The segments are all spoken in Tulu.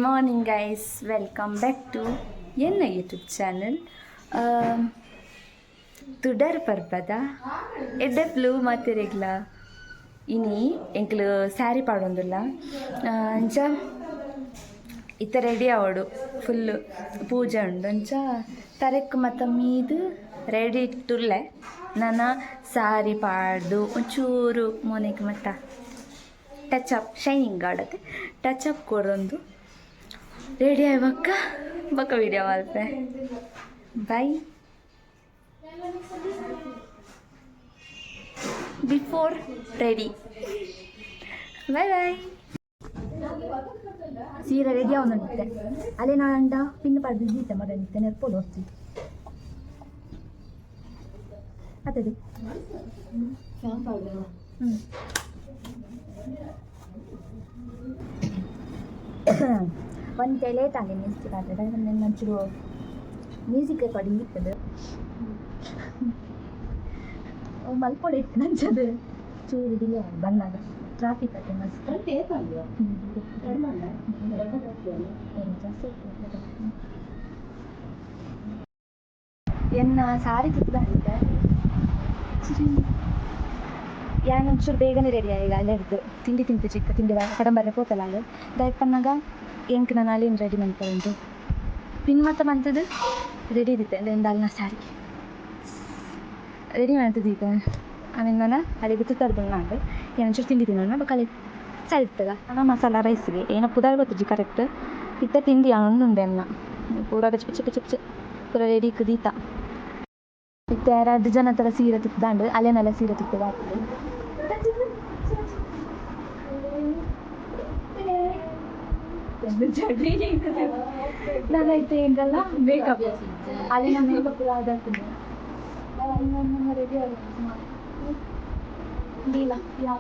Morning guys, welcome back to ಎನ್ನ ಯೂಟ್ಯೂಬ್ ಚಾನಲ್. ತುಡರ್ ಪರ್ಬದ ಎಡ್ಡೆಪ್ಲು ಮಾತೆರೆಗ್ಲ. ಇನಿ ಎಂಕ್ಲು ಸ್ಯಾರಿ ಪಾಡೊಂದುಲ್ಲ. ಅಂಚ ಇತ್ತೆ ರೆಡಿ ಆವೊಡು. ಫುಲ್ ಪೂಜೆ ಉಂಡು. ಅಂಚ ತರೆಕ್ ಮತ್ತ ಮೀದ್ ರೆಡಿ ಇಟ್ಟುಲ್ಲೆ. ನನ ಸಾರಿ ಪಾಡ್ದು ಒಂಚೂರು ಮೋನೆಗ್ ಮತ್ತ ಟಚ್ ಅಪ್, ಶೈನಿಂಗ್ ಆಡತ್ತೆ, ಟಚ್ ಅಪ್ ಕೊರೊಂದು ರೆಡಿ ಆಯ್ ಬೊಕ್ಕ ಬೊಕ್ಕ ವಿಡಿಯೋ ಮಲ್ಪೆ. Bye. Before ready, bye bye. ಸೀರೆ ರೆಡಿ ಆವೊಂದುಂಡಿತ್ತೆ. ಅಲೆ ನಾಂಡ ಪಿನ್ ಪಾಡ್ದು ದೀತೆ ಮರ ನಿತ್ತೆ ನೆರ್ಪೊಡು ಹೊರ್ತಿ ಅತ್ತದು. ಹ್ಞೂ, ಒಂತೆ ಲೇಟ್ ಆಂಡ್ ಮ್ಯೂಸಿಕ್ ಆತದ. ಒಂಚೂರು ಮ್ಯೂಸಿಕ್ ರೆಕಾರ್ಡಿಂಗ್ ಇತ್ತದು, ಅವು ಮಲ್ಪೊಡು ಇತ್ತು. ನಂಚದು ಚೂರು ಡಿಲೇ ಆಂಡ್. ಬನ್ನಗ ಟ್ರಾಫಿಕ್ ಅತ್ತೆ ಮಸ್ತ್. ಜಾಸ್ತಿ. ಎನ್ನ ಸಾರಿ ತುತ್ತುದಾಂಡಿತ್ತೆ. ಯಾನ್ ಒಂಚೂರು ಬೇಗನೆ ರೆಡಿ ಆಯೆ. ಅಲ್ಲೆರ್ದ್ ತಿಂಡಿ ತಿಂತೆ ಚಿಕ್ಕ ತಿಂಡಿ ಕಡಂಬಾರೆ ಪೋತಲಾಲ್. ದಾಯೆ ಪನ್ನಗ ಎಂಕ್ ನನ ಅಲೆನ್ ರೆಡಿ ಮನ್ಪುಂಡು. ಪಿನ್ ಮಾತ ಮಂತುದು ರೆಡಿ ದಿತ್ತೆ. ದಾಲ್ನ ಸಾರಿ ರೆಡಿ ಮಂತ್ ದೀತೆ. ಆಮೇಲೆ ನನ ಅಲೆಗ್ ತುತ್ತರ್ ಬುಲ್ನಾಂಡ್. ಯಾನ್ ಒಂಚೂರು ತಿಂಡಿ ತಿನ್ನೋಣ ಬೊಕ ಅಲೆಗ್ ಸಾರಿ ತುತ್ತಗ. ನನ ಮಸಾಲ ರೈಸ್ಗೆ ಏನ ಪುದರ್ ಗೊತ್ತುಜಿ ಕರೆಕ್ಟ್. ಇತ್ತೆ ತಿಂಡಿ ಆವೊಂದುಂಡು ಎನ್ನ. ಪೂರ ಪಚ ಪಚ ಪಚ ಪಚ ಪೂರ ರೆಡಿ ದೀತ. ಇತ್ತೆ ರಡ್ಡ್ ಜನತಲ ಸೀರೆ ತುತ್ತುದಾಂಡ್. ಅಲೆನಲ ಸೀರೆ ತುತ್ತುದಾತುಂಡು. ನಾನೈತೆ ಎಂಕಲ್ಲ ಮೇಕಪ್, ಅಲೆನ ಮೇಕಪ್ ಪೂರ ಆದಾತುಂಡು. ರೆಡಿ ದೀಲ ಯಾ.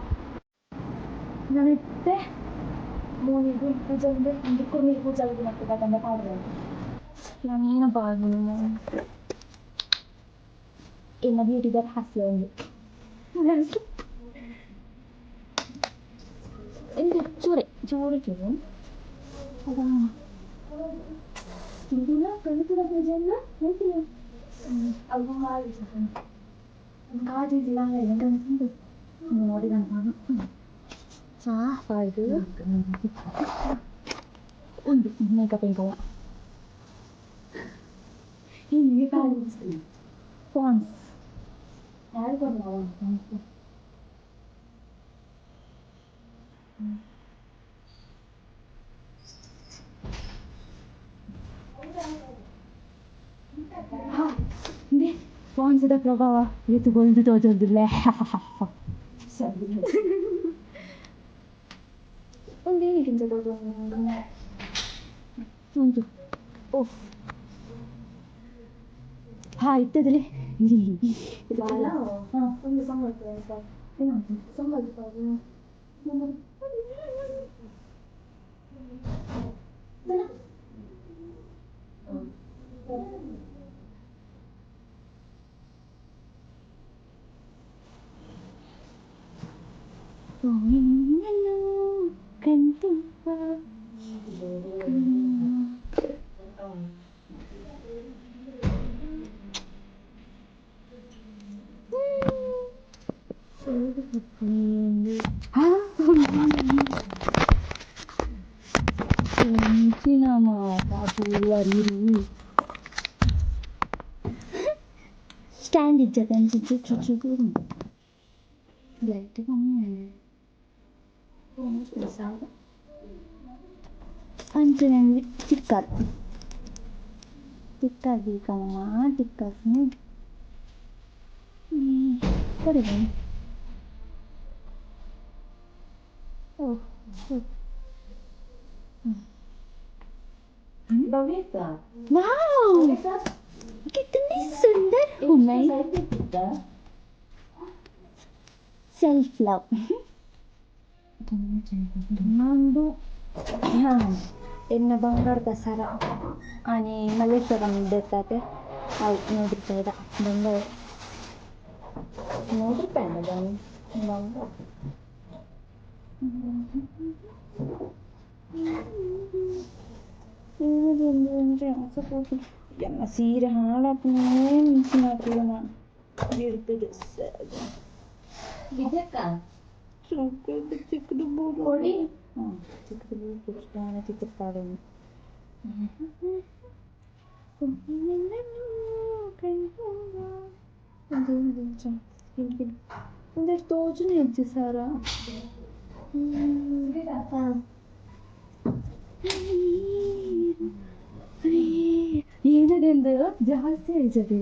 ನಾನಿತ್ತೆ ಮೋನಿಗ್ ಪೂಜೆ ಉಂಡು. ಒಂದು ಕುರ್ಮಿಗ್ ಪೂಜೆ ಮತ್ತೆ ಗಂಡ ಪಾಡ್ದೆ. ನಾನು ಏನು ಪಾಡ್ದು ಎನ್ನ ಬ್ಯೂಟಿದ ರಹಸ್ಯ ಒಂದು ಎಂತ ಚೂರೆ ಚೂರು ಚೂರು ಅದ ತಿಂದಿನ ಕಣ್ಣು ಪೂಜೆಯನ್ನ ಅವು ಕಾಜಿಲ್ಲ ನೋಡಿ ನಾನು ಚಾ ಪಾಡ್ದು ಉಂಡು ಮೇಕಪ್ ಎಂಕಲ್ಲ ಹೀಗೆ ಪಾನ್ಸ್ ಯಾರು ಕೊಡಲ್ಲ. ಪಾನ್ಸ್ದ ಪ್ರಭಾವ ಏತ್ ಬೊಲ್ದು ತೋಜೊಂದುಲ್ಲೆ. ಉಂದು ಏನಕ್ಕೆ ತೋಜೊಂದು ಉಂಟು. ಓಹ್ ಹಾ, ಇತ್ತದಲೆ. ಎಂಚಿನ ಮಾತ ಸ್ಟ್ಯಾಂಡ್ ಇಜ್ಜತೆ. ಅಂಚ ಚೂರು ಚೂರು ಲೈಟ್ ಕಮ್ಮಿ ಅಂಚನೆ ಟಿಕ್ಕರ್ ಟಿಕ್ಕರ್ ದೀಕಮ್ಮ ಟಿಕ್ಕರ್ ಕೊಡಿ. वाओ, कितनी सुंदर हूँ मैं। Self love. ನಂದು ಎನ್ನ ಬಂಗಾರದ ಸರ ಆನಿ ಮಲ್ಲೇಶ್ವರಂ ದೆತ್ತಾತೆ. ಅವು 100 ರೂಪಾಯಿದ ಬಂಗಾರ. 100 ರೂಪಾಯಿ ಬಂಗಾರ. ಎನ್ನ ಸೀರೆ ಹಾಳಾಪುನೇ ಮಿಂಚಿನ ಬಿಡ್ತದೆ. ಚಿಕ್ಕದು ಕೊಡಿ. ಹಾಂ, ಚಿಕ್ಕದು ಪುಷ್ಪಾನ ಚಿಕ್ಕದು ಪಾಡೋದು. ಇಂದ ತೋಜುನೆ ಇಜ್ಜಿ ಸಾರ. ಏನದೆಂದು ಜಾಸ್ತಿ ಆಯ್ತದೆ.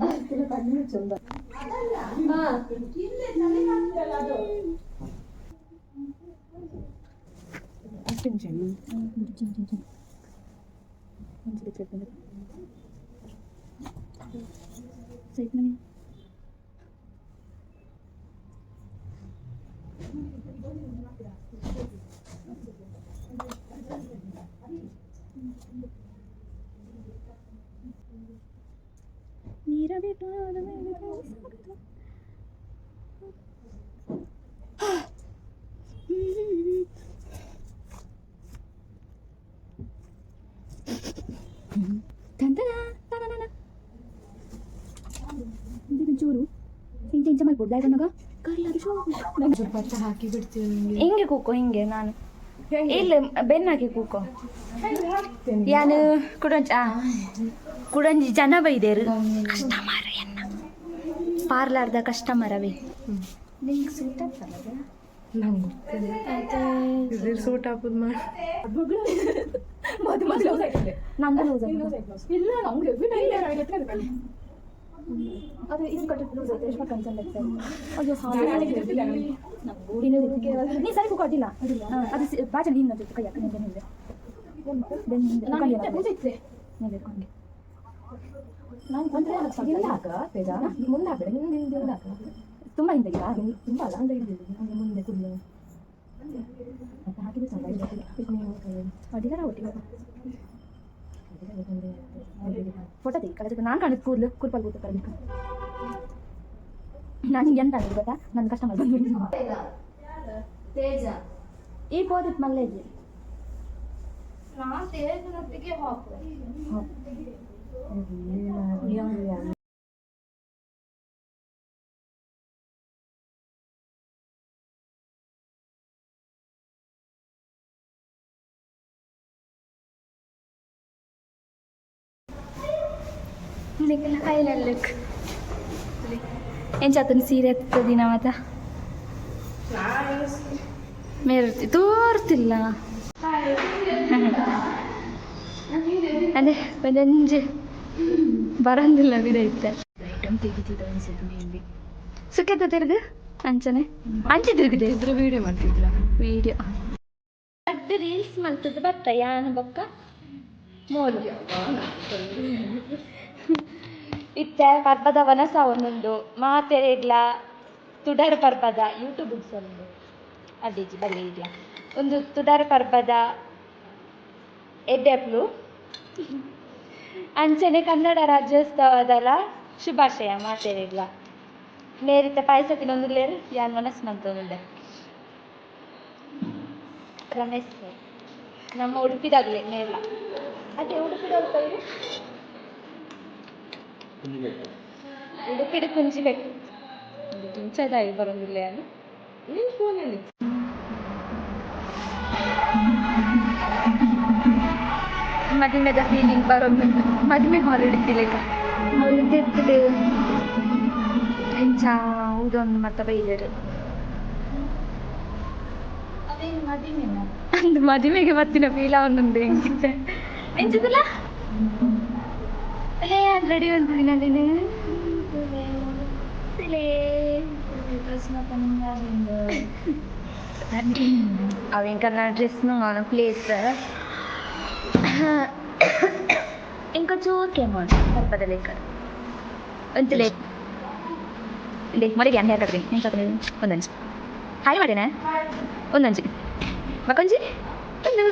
ಚೂರು ಇಂಚ ಇಂಚ ಮಲ್ಪೊಡು ದಾಯೆ ಕರ್ಲಾದ ಭತ್ತ ಹಾಕಿ ಬಿಡ್ತೀವಿ ನಿಮಗೆ. ಹಿಂಗೆ ಕೂಕೋ, ಹಿಂಗೆ ನಾನು ಇಲ್ಲ ಬೆನ್ನಾಕಿ ಕೂಕೋ. ಯಾನು ಕುಡಂಚ ಕುಡಂಜಿ ಜನ ಬೈದೇರು ಕಸ್ಟಮರ್ ಎನ್ನ ಪಾರ್ಲಾರ್ದ ಕಸ್ಟಮರ್ ಅವೇ. ನಿಂಗೆ ಸೂಟ್ ಆಗ್ತಲ್ಲ. ನಂಗೆ ಗೊತ್ತಿಲ್ಲ, ಇದ್ರ ಸೂಟ್ ಹಾಕೋದು ಮಾಡಿ. ನಂದು ಲೂಸ್. ಇಲ್ಲ, ನಮ್ಗೆ ಹೆವಿ. ಅದು ಇದು ಕಟ್ಟು ಲೂಸ್ ಆಯ್ತು. ಎಷ್ಟು ಕಂಚನ್. ಅಯ್ಯೋ, ನೀ ಸರಿ ಕೂಕೋ, ಅಡ್ಡಿಲ್ಲ. ಅದು ಬಾಚನ್ ಹಿಂದೆ ಜೊತೆ ಕೈ ಹಾಕು, ಹಿಂದೆ ಹಿಂದೆ ಬೆನ್ನ ಹಿಂದೆ ಕೈ ಹಾಕು. ಹಂಗೆ. ಹಿಂದೆ ಹಾಕ ತೇಜ, ಮುಂದೆ ಹಾಕಬೇಡ, ಹಿಂದೆ ಹಿಂದೆ ಹಿಂದೆ ಹಾಕ. ತುಂಬ ಹಿಂದೆ. ತುಂಬ ಅಲ್ಲ, ಅಂದ್ರೆ ಇಲ್ಲಿ ಹಂಗೆ ಮುಂದೆ ಕೂದಲು ಮತ್ತೆ ಹಾಕಿದ್ರೆ ಚಂದ. ಅಡಿಗಾರ ಒಟ್ಟಿಗೆ ಫೋಟೋ ತೆಗಿ ಕಳೆದ. ನಾನು ಕಾಣುತ್ತೆ ಕೂದಲು ಕುರ್ಪಲ್ ಕೂತು ಕರೆದು. ನಾನು ಹಿಂಗೆ ಎಂತ ಆಗಿದೆ ಗೊತ್ತಾ? ನನ್ನ ಕಸ್ಟಮರ್ ಬಂದು ತೇಜ. ಈ ಪೋದಿತ್ ಮಲ್ಲೇಜಿ. ನಾನು ತೇಜನೊಟ್ಟಿಗೆ ಹಾಕು. ಲುಕ್ ಎಂಚಾತನ ಸೀರೆ ಹತ್ತದಿನ ಮತ್ತ ಮೇರ್ತಿ ತೋರ್ತಿಲ್ಲ. ಅದೇ ಒಂದೊಂಜಿ ಬರಂದಿಲ್ಲ ಬಿದೈತೆ. ಐಟಮ್ ತೆಗಿತಿದ್ದ ಅನ್ಸುತ್ತೆ ಮೇನ್ಲಿ. ಸುಖದ ತಿರುಗು ಅಂಚನೆ ಅಂಚೆ ತಿರುಗಿದೆ. ಇದ್ರ ವಿಡಿಯೋ ಮಾಡ್ತಿದ್ರ? ವಿಡಿಯೋ ಅಡ್ಡು ರೀಲ್ಸ್ ಮಲ್ತದ ಬತ್ತ ಯಾನ ಬೊಕ್ಕ ಮೋಲು ಇತ್ತೆ ಪರ್ಬದ ವನಸ ಒಂದೊಂದು ಮಾತೆರೆಗ್ಲ ತುಡರ್ ಪರ್ಬದ ಯೂಟ್ಯೂಬ್ ಒಂದು ಅಡ್ಡಿಜಿ ಬಲ್ಲೆ ಇಡ್ಲ ಒಂದು ತುಡರ್ ಪರ್ಬದ ಎಡ್ಡೆಪ್ಲು ಅಂಚನೆ ಕನ್ನಡ ರಾಜ್ಯೋತ್ಸವದಲ ಶುಭಾಶಯ ಮಾತೆರೆಗ್ಲ. ಮೇರಿತ ಪಾಯಸ ತಿನ್ನೊಂದುಲ್ಲೇರು, ಯಾನ್ ಮನಸ್ಸು ಮಂತೊಂದುಲ್ಲೆ. ರಮೇಶ್ ನಮ್ಮ ಉಡುಪಿದಾಗಲೇ ಮೇಲ. ಅದೇ ಉಡುಪಿದವ್ರ ಕೈಲಿ ಉಡುಪಿಡು ಕುಂಜಿಬೇಕು ಇಂಚದಾಗಿ ಬರೋದಿಲ್ಲ. ಯಾನು ಫೋನಲ್ಲಿ ಮದುವೆದ ಫೀಲಿಂಗ್ ಬರೋದು. ಮದುವೆ ಹಾಲ್ ಹಿಡಿತಿಲೇಕ ಅವ್ರು ತಿರ್ತದೆ ಎಂಚ ಉದೊಂದು ಮತ್ತೆ ಬೈದರು. ಅಂದು ಮದುವೆಗೆ ಬತ್ತಿನ ಫೀಲ್ ಅವನೊಂದು ಹೆಂಗಿತ್ತೆ ಎಂಚದಲ್ಲ. ಅಲ್ಲೇ ರೆಡಿ ಬಂದಿದ್ದೀನಿ ಅಲ್ಲೇನೆ. ಅವೇನ್ ಕನ್ನಡ ಡ್ರೆಸ್ ಪ್ಲೇಸ್ ఇంకా ಚೂರು ಕೆಮ್ಮು ಪರ್ಪದ ಲೇಕ ಒಂಚು ಲೇಟ್ ಲೇ ಮೊದಲಿಗೆ ಏನು ಹೇರ್ ಕಟ್ತೀನಿ ಹೆಂಗೆ ಕಟ್ತೀನಿ. ಒಂದೊಂಜಿ ಹಾಯ್ ಮಾಡೇನೆ, ಒಂದೊಂಜಿ ಬಕ್ಕೊಂಜಿ ಒಂದು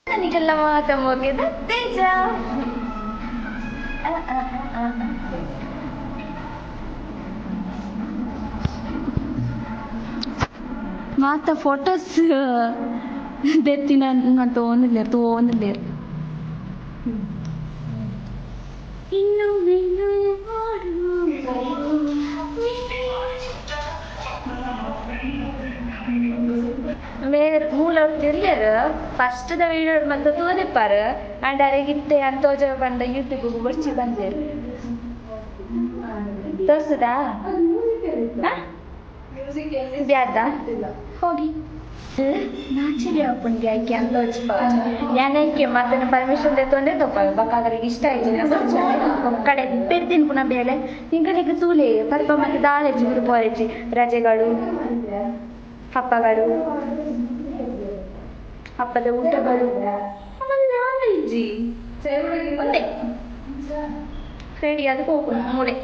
ನನಗೆಲ್ಲ ಮಾತ ಮುಗಿದ ತೇಜ. ಆ, ಆ, ಆ, ಆ. ಮಾತ ಫೋಟೋಸ್. ದೆತ್ತಿನ ತೋಂದಿಲ್ಲೇರು ತೋಂದಿಲ್ಲೇರು. ಇನ್ನು. ಮೇರ್ ಮೂಲ ತಿರ್ಲೇರ್ ಫಸ್ಟ್ ದ ವೀಡಿಯೋ ಮಂತ ತೂದಿಪ್ಪಾರ್. ಅಂಡ ಅರೆಗಿತ್ತೆ ಅಂತೋಜ ಪಂಡ ಯೂಟ್ಯೂಬ್ ಬೊರ್ಚಿ ಬಂದೇರ್. ತೋರ್ಸುದಾ? ಬ್ಯಾದ ಹೋಗಿ ನಾಚಿಗೆ ಆಪುಂಡು ಐಕೆ ಅಂತ. ಯಾನ್ ಐಕೆ ಮಾತನ ಪರ್ಮಿಷನ್ ದೆತ್ತೊಂದೇ ತಪ್ಪಾಗ ಬಕ್ಕಾಗರಿಗೆ ಇಷ್ಟ ಆಯ್ತು. ಕಡೆ ಪೆರ್ದಿನ ಪುನಃ ಬೇಳೆ ನಿಂಕಲಿಗೆ ತೂಲೆ ಪರ್ಪ ಮತ್ತೆ ದಾಲೆಜ್ಜಿ ಪೋರೆಜ್ಜಿ. ರಜೆಗಳು, ಹಬ್ಬಗಳು, ಹಬ್ಬದ ಊಟಗಳು ಆಮೇಲೆ ದಾಲೆಜ್ಜಿ ಒಂದೇ ರೆಡಿ. ಅದಕ್ಕೆ ಹೋಗುಣ ಮೂಳೆ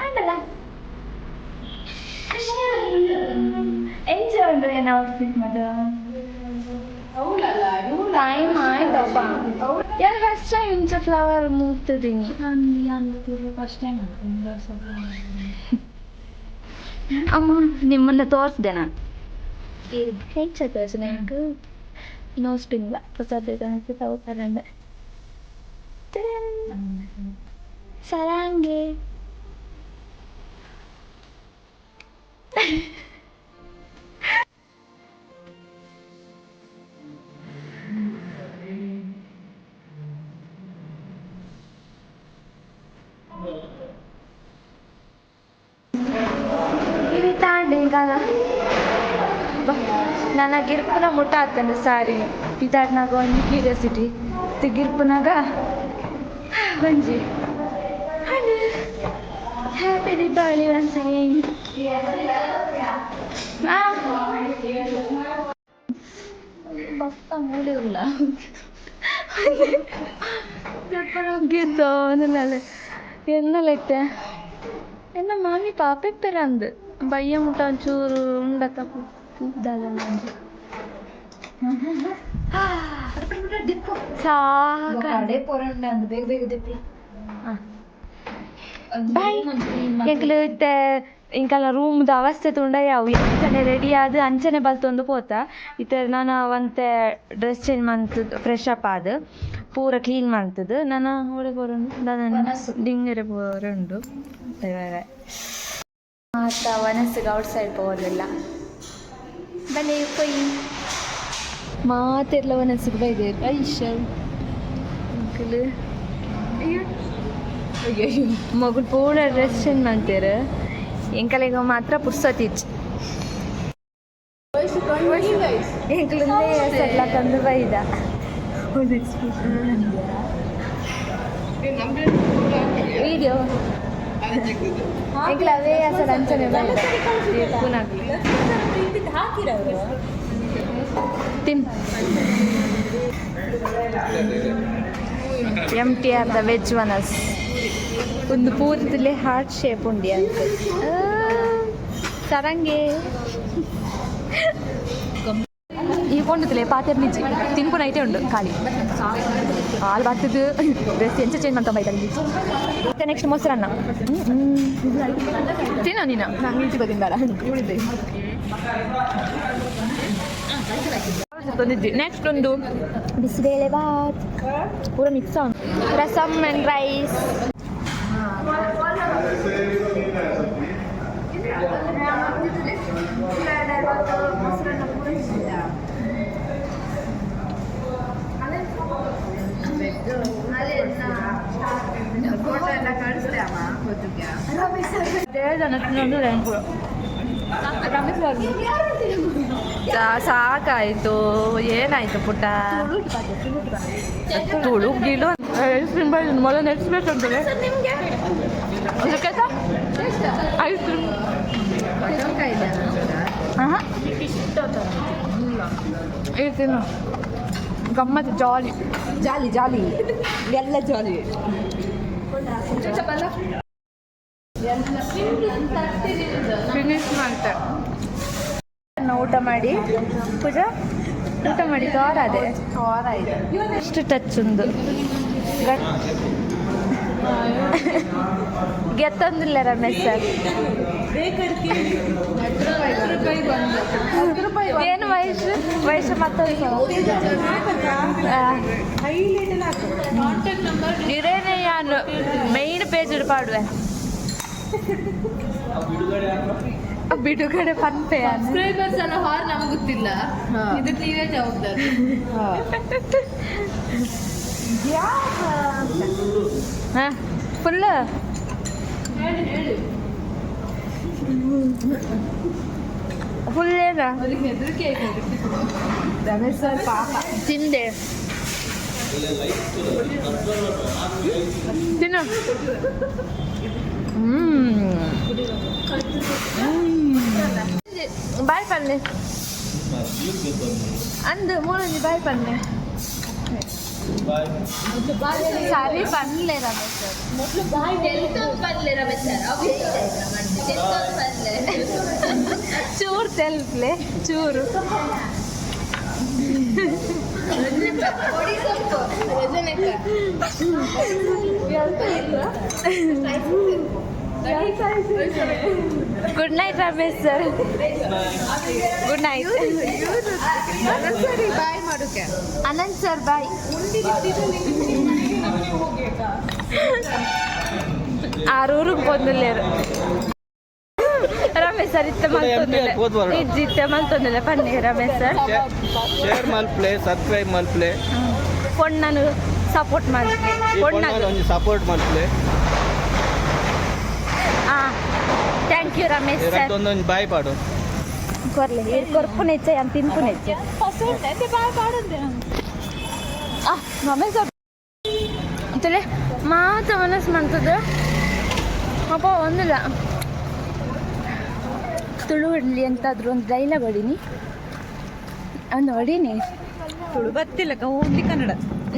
ಆಯ್ತಲ್ಲ. ಎಂಚ ಉಂಡು ಏನು ಔಟ್ಫಿಟ್ ಮದು? ಟೈಮ್ ಆಯ್ತಪ್ಪ. ಯಾರು ಫಸ್ಟ್ ಟೈಮ್ ಇಂಚ ಫ್ಲವರ್ ಮೂಗ್ತದೀನಿ. First time. ಅಮ್ಮ, ನಿಮ್ಮನ್ನ ತೋರಿಸ್ದೆ ನಾನು. ಹೆಚ್ಚ ತೋರಿಸಿದೆ ನಂಗೆ ನೋಸ್ ಪಿನ್ಲ ಹೊಸದು ತಗೋತಾರಂಡೆ. ಸರಾಂಗೆ. ಇವಿ ತಾಂಡೆ ಈಗ. ನನ್ನ ಗಿರ್ಪುನ ಮುಟ್ಟ ಆತಂಡ ಸಾರಿ ಪಿದಾಡ್ನಾಗ ಒಂಜಿ ಕ್ಯೂರಿಯಾಸಿಟಿ, ಗಿರ್ಪುನಾಗ ಒಂಜಿ. Happy Deepavali once again. ಬತ್ತ ಮೂಲೆ ಉಲ್ಲ ಗಿದ್ದೋನಿಲ್ಲಲೆ ಎನ್ನಲ ಇತ್ತೆ. ಎನ್ನ ಮಾಮಿ ಪಾಪೆಪ್ಪೆರ ಅಂದ್ ಬಯ್ಯ ಮುಟ್ಟ ಒಂಚೂರು ಉಂಡತ್ತ ದಾದ ಒಂಜಿ ಸಾಕ. ಕಡೆ ಪೋರಂಡ ಅಂದ್ ಬೇಗ ಬೇಗ ದಿಪ್ಪಿ. ಬಾಯ್. ಎಂಕ್ಲು ಇತ್ತೆ ಇಂಕಲ್ನ ರೂಮ್ದ ಅವಸ್ಥೆ ತೂಂಡ ಯಾವು. ಅಂಚನೆ ರೆಡಿ ಆದ್ ಅಂಚನೆ ಬಲ್ತೊಂದು ಪೋತ. ಇತ್ತೆ ನನ ಒಂತೆ ಡ್ರೆಸ್ ಚೇಂಜ್ ಮಂತುದು, ಫ್ರೆಶ್ ಅಪ್ ಆದ್, ಪೂರ ಕ್ಲೀನ್ ಮಂತುದು ನನ ಓಡೆ ಪೋರುಂಡು ದಾದ ಡಿಂಗರೆ ಪೋರೆ ಉಂಡು. Bye bye bye. ಮಾತ ವನಸ್ಸಿಗೆ ಔಟ್ ಸೈಡ್ ಪೋವೊಂದುಲ್ಲ. ಬಲೆ ಪೊಯ್ ಮಾತೆರ್ಲ ವನಸ್ಸಿಗೆ ಬೈದೇರ್. ಐಶ ಅಂಕಲ್ ಮೊಗುಲು ಪೂರ ಡ್ರೆಸ್ ಚೇಂಜ್ ಮಂತೇರ್. ಎಂಕಲೆಗ್ ಮಾತ್ರ ಪುರ್ಸೊತ್ತಿಜ್ಜಿ. ಎಂಕುಲು ಸೆಟ್ಲಾಕಂದು ಬೈದ. ವಿಡಿಯೋ ಎಂಕುಲು ಅವೇ ಅಸಲು ಅಂಚನೆ ಬೈದ. ತಿನ್. M T are the veg ವನಸ್. ಒಂದು ಪೂರ್ತಿಲೆ ಹಾರ್ಟ್ ಶೇಪ್ ಉಂಡಿ ಅಂತ ಸರಂಗೆ. ಈ ಕೊಂಡುತ್ತಲೆ ಪಾತೆರ್ ನಿಜ್ಜಿ, ತಿನ್ಪುನ ಐತೆ ಉಂಡು ಖಾಲಿ. ಹಾಲು ಬರ್ತದ. ಡ್ರೆಸ್ ಎಂಚ ಚೇಂಜ್ ಮಾಡ್ಕೊಂಡ್ ಬೈತಾರೆ. ಮತ್ತೆ ನೆಕ್ಸ್ಟ್ ಮೊಸರನ್ನ ತಿನ್ನ ನೀನು. ನಂಗೆ ಈಚೆ ತಿಂದಾಳ ಇವಳಿದ್ದೆ. ನೆಕ್ಸ್ಟ್ ಒಂದು ಬಿಸಿಬೇಳೆ ಬಾತ್, ಪೂರ mix. Rasam and rice. Photo ಎಲ್ಲ ಕಳಿಸ್ದೆ ಅಮ್ಮ ಗೊತ್ತಿದ್ಯಾ? ಸಾಕಾಯ್ತು. ಏನಾಯ್ತು ಪುಟ್ಟ? ತುಳು ಗಿಳು. ಐಸ್ ಕ್ರೀಮ್ ಬೈದು ಮೊದಲು ಎಕ್ಸ್ಪ್ರೆಸ್ ಅಂತದೆ. Ice cream. ಆಹಾ, ಇದು ತಿನ್ನು. ಗಮ್ಮತ್ತು, ಜಾಲಿ. ಜಾಲಿ ಜಾಲಿ, ಎಲ್ಲ ಜಾಲಿ. ಫಿನಿಶ್ ಮಾಡ್ತಾರೆ. ಊಟ ಮಾಡಿ ಪೂಜಾ, ಊಟ ಮಾಡಿ ಕಾರ ಅದೇ. ಖಾರ ಇದೆ. ಎಷ್ಟು ಟಚ್ ಒಂದು. ಗೆತ್ತೊಂದಿಲ್ಲ ರಮೇಶ್ ಸರ್. ಏನು ವಯಸ್ಸು ವಯಸ್ಸು ಮತ್ತೊಂದು. ಇರೇನೆ ಯಾನು ಮೈನ್ ಪೇಜ್ ಪಾಡುವೆ ಬಿಡುಗಡೆ ಪನ್ಪೆ. ಸಬ್ಸ್ಕ್ರೈಬರ್ಸ್ ಎಲ್ಲ ಹಾರ್ ನಮ್ಗೆ ಗೊತ್ತಿಲ್ಲ, ಇದಕ್ಕೆ ನೀವೇ ಜವಾಬ್ದಾರಿ. ಹಾ, ಫುಲ್. ಹೇಳಿ ಹೇಳಿ. ಫುಲ್ ಏನ? ಅವ್ರಿಗೆ ಹೆದರಿಕೆ ಆಯ್ತು ರಮೇಶ್ ಸರ್ ಪಾಪ. ತಿಂದೆ, ತಿನ್ನು. ಹ್ಮ್, ಬಾಯ್ ಪನ್ನೆ ಅಂದು ಮೂರೊಂಜಿ ಬಾಯ್ ಪನ್ನೆ. ಸರಿ ಪನ್ಲೆ ರಮೇಶ್ ಸರ್. ಪನ್ಲೆ ರಮೇಶ್ ಸರ್. ಚೂರು ತೆಲ್ಪ್ಲೆ ಚೂರು. Good night Ramesh sir, good night. ಸರಿ, ಬಾಯ್ ಮಾಡೋಕೆ. Anant sir, bye. ಆರೂರಿಗೆ ಬಂದಿಲ್ಲೇರು ರಮೇಶ್ ಸರ್. ಇತ್ತ ಮಲ್ತೊಂದಿಲ್ಲ, ಇಜ್ಜಿ, ಇತ್ತ ಮಲ್ತೊಂದಿಲ್ಲ. ಬನ್ನಿ ರಮೇಶ್ ಸರ್. ಶೇರ್ ಮಲ್ಪ್ಲೆ, ಸಬ್ಸ್ಕ್ರೈಬ್ ಮಲ್ಪ್ಲೆ. ಪೊಣ್ಣನು ಸಪೋರ್ಟ್ ಮಾಡ್ತೀನಿ. ಈ ಪೊಣ್ಣಗ್ ಪೊಣ್ಣಗ್ ಒಂಜಿ ಸಪೋರ್ಟ್ ಮಲ್ಪ್ಲೆ. ಹಾಂ, thank you Ramesh sir. ಒಂದೊಂದು ಬಾಯ್ ಪಾಡು. ಕೊರ್ಲೆ ಕೊರ್ಪುನೆಚ್ಚ ಯಾನ್ ತಿನ್ಪುನೆಚ್ಚ. ಆ ರಮೇಶ್ ಸರ್ ಅಂತಲೇ ಮಾತ ಮನಸ್ಸು ಮಂತದ ಅಪ್ಪ ಒಂದಿಲ್ಲ. ತುಳು ಇಡ್ಲಿ ಅಂತಾದ್ರು ಒಂದು ಡೈಲಾಗ್ ಹೊಡೀನಿ, ಒಂದು ಹೊಡೀನಿ. ತುಳು ಬರ್ತಿಲ್ಲ, ಓನ್ಲಿ ಕನ್ನಡ.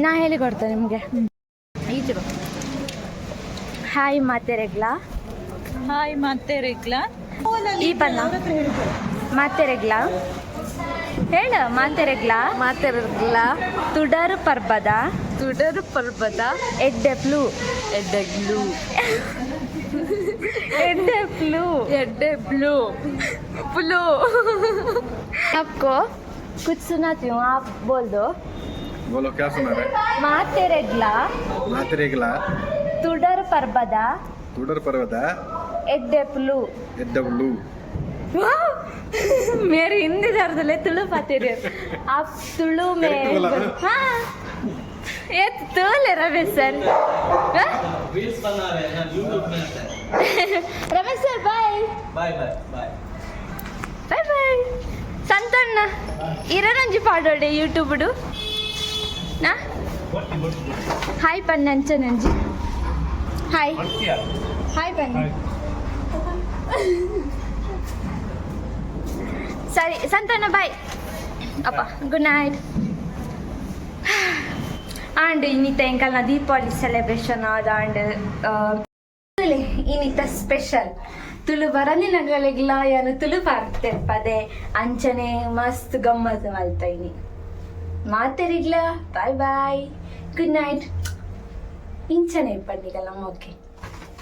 ನಾ ಹೇಳಿ ಕೊಡ್ತೇನೆ ನಿಮಗೆ. ಈಚೆ ಬಾ. ಹಾಯ್ ಮಾತೆರೆಗ್ಲಾ. ಹಾಯ್ ಮಾತೇರಿಗ್ಲಾ. ಈ ಪನ್ನ ಮಾತೆರೆಗ್ಲಾ ಹೇಳ, ಮಾತೆರೆಗ್ಲಾ. ಮಾತಾಡಲ್ಲ. ತುಡರು ಪರ್ಬದ. ತುಡರು ಪರ್ಬದ. ಎಡ್ಡೆ ಪ್ಲೂ. ಎಡ್ಡಗ್ಲು. ಎಡ್ಡೆ ಪ್ಲೂ. ಎಡ್ಡೆ ಬ್ಲೂ ಬ್ಲೂ. आपको कुछ सुनाती हूँ, आप बोल दो. बोलो, क्या सुना रहे? ಮಾತೆರೆಗ್ಲಾ. ಮಾತಿರೇಗಲ. ತುಡರ್ ಪರ್ಬದ. ತುಡರ್ ಪರ್ವತ. ಎಡ್ಡೆ ಪ್ಲೂ. ಎದ್ದವಳು. मेरी हिंदी दर्दले तुळु पातेरे आप तुळु में. Correct बोला ना? हाँ, ये तुळे रमेश सर. हाँ? ರೀಲ್ಸ್ ಬना रहे हैं यूट्यूब में. Ramesh sir, bye. Bye bye bye. Bye bye. Santhanna, ಇರನಂಜಿ ಪಾಡೋಡೆ ಯೂಟ್ಯೂಬ್ಡು ನಾ. ಹಾಯ್ ಪನ್ನ, ಅಂಚನಂಜಿ ಹಾಯ್. ಹಾಯ್ ಪನ್ನ. ಸರಿ ಸಂತಣ್ಣ, ಬಾಯ್ ಅಪ್ಪ, ಗುಡ್ ನೈಟ್. ಆಂಡ್ ಇನ್ನಿತ ಎಂಕಲ್ನ ದೀಪಾವಳಿ ಸೆಲೆಬ್ರೇಷನ್ ಆದ. ಆಂಡ್ ಇನ್ನಿತ ಸ್ಪೆಷಲ್ ತುಳು ಬರಂದಿನಗಲಿಗ್ಲ ಯಾನು ತುಳು ಪದೆ ಅಂಚನೆ ಮಸ್ತ್ ಗಮ್ಮತ್ ಮಲ್ತ ಇನಿ. ಮಾತೆರಿಗ್ಲ ಬಾಯ್ ಬಾಯ್, ಗುಡ್ ನೈಟ್. ಇಂಚನೆ ಇಪ್ಪಂಡಿಗಲ್ಲ. ಓಕೆ.